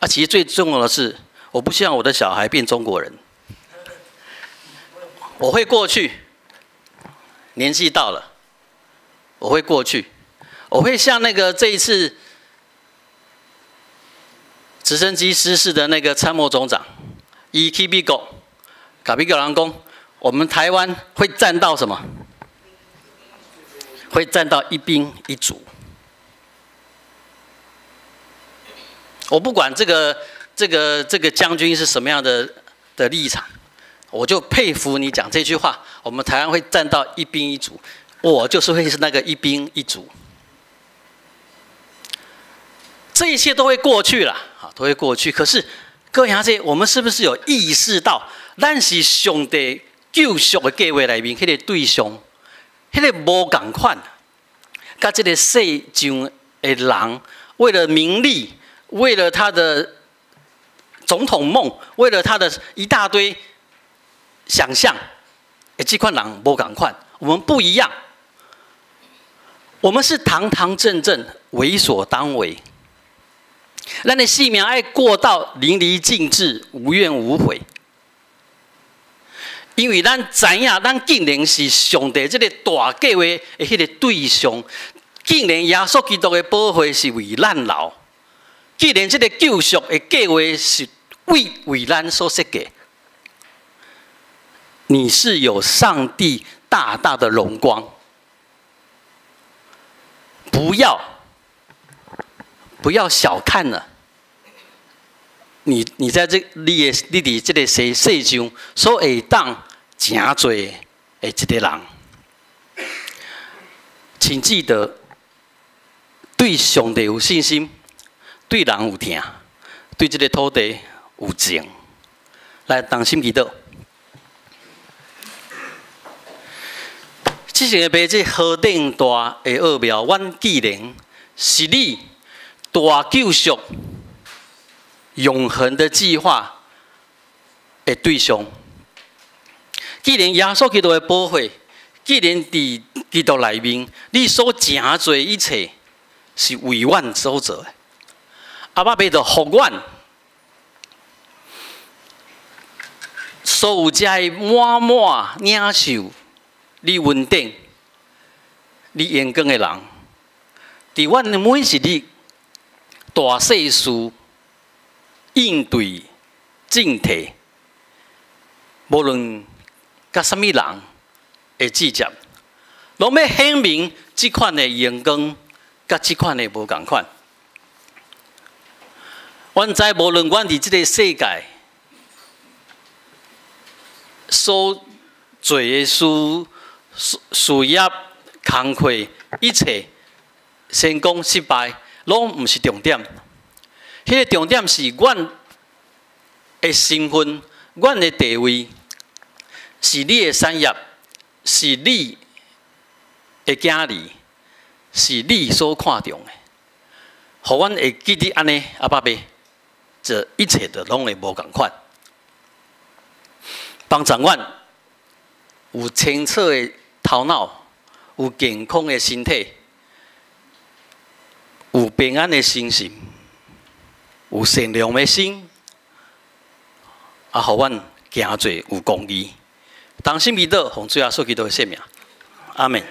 啊，其實最重要的是，我不希望我的小孩變中國人。我會過去，年紀到了，我會過去，我會像那個這一次直升機失事的那個參謀總長，伊去美國，共美國人講，我們台灣會戰到什麼？會戰到一兵一卒。我不管這個將軍是什麼樣的立場，我就佩服你講這句話。我們台灣會戰到一兵一卒，我就是會是那個一兵一卒。這一切都會過去了，啊，都會過去。可是各位兄弟，我們是不是有意識到，咱是上帝救贖的計劃內面彼個對象，彼個無仝款，佮這個世上的人為了名利，為了他的總統夢，為了他的一大堆想象，欸，這款人無仝款，我們不一樣，我們是堂堂正正、為所當為。咱的性命愛過到淋漓盡致、無怨無悔，因為咱知影，咱竟然是上帝這個大計劃的彼個對象，竟然耶穌基督的寶血是為咱流。既然這個救贖的計劃是為咱所設計，你是有上帝大大的榮光，不要小看了你在這你的你佇這個世上所會當成做的一個人，請記得對上帝有信心，對人有疼，對這個土地有情，來同心祈禱。這是個這何等大的奧妙，阮既然是你大救贖、永恆的計劃的對象，既然耶穌基督的寶血，既然佇基督內面，你所成做一切是為阮所做的。阿爸爸就予阮所有這个滿滿領受你恩典、你榮光的人，佇阮的每一日大細事應對進退，無論佮啥物人的接觸，攏欲顯明這款的榮光，佮這款的無仝款。阮知無論阮佇這個世界所做的事、事業、工課，一切成功失敗，攏毋是重點。彼個重點是阮的身份、阮的地位，是你的產業，是你的囝兒，是你所看重的。予阮會記得按呢，阿爸爸。這一切都攏會無仝款，幫助阮有清楚的頭腦，有健康的身體，有平安的心神，有善良的心，啊，予阮行做有公義。同心祈禱，奉主耶穌基督的聖名，阿門。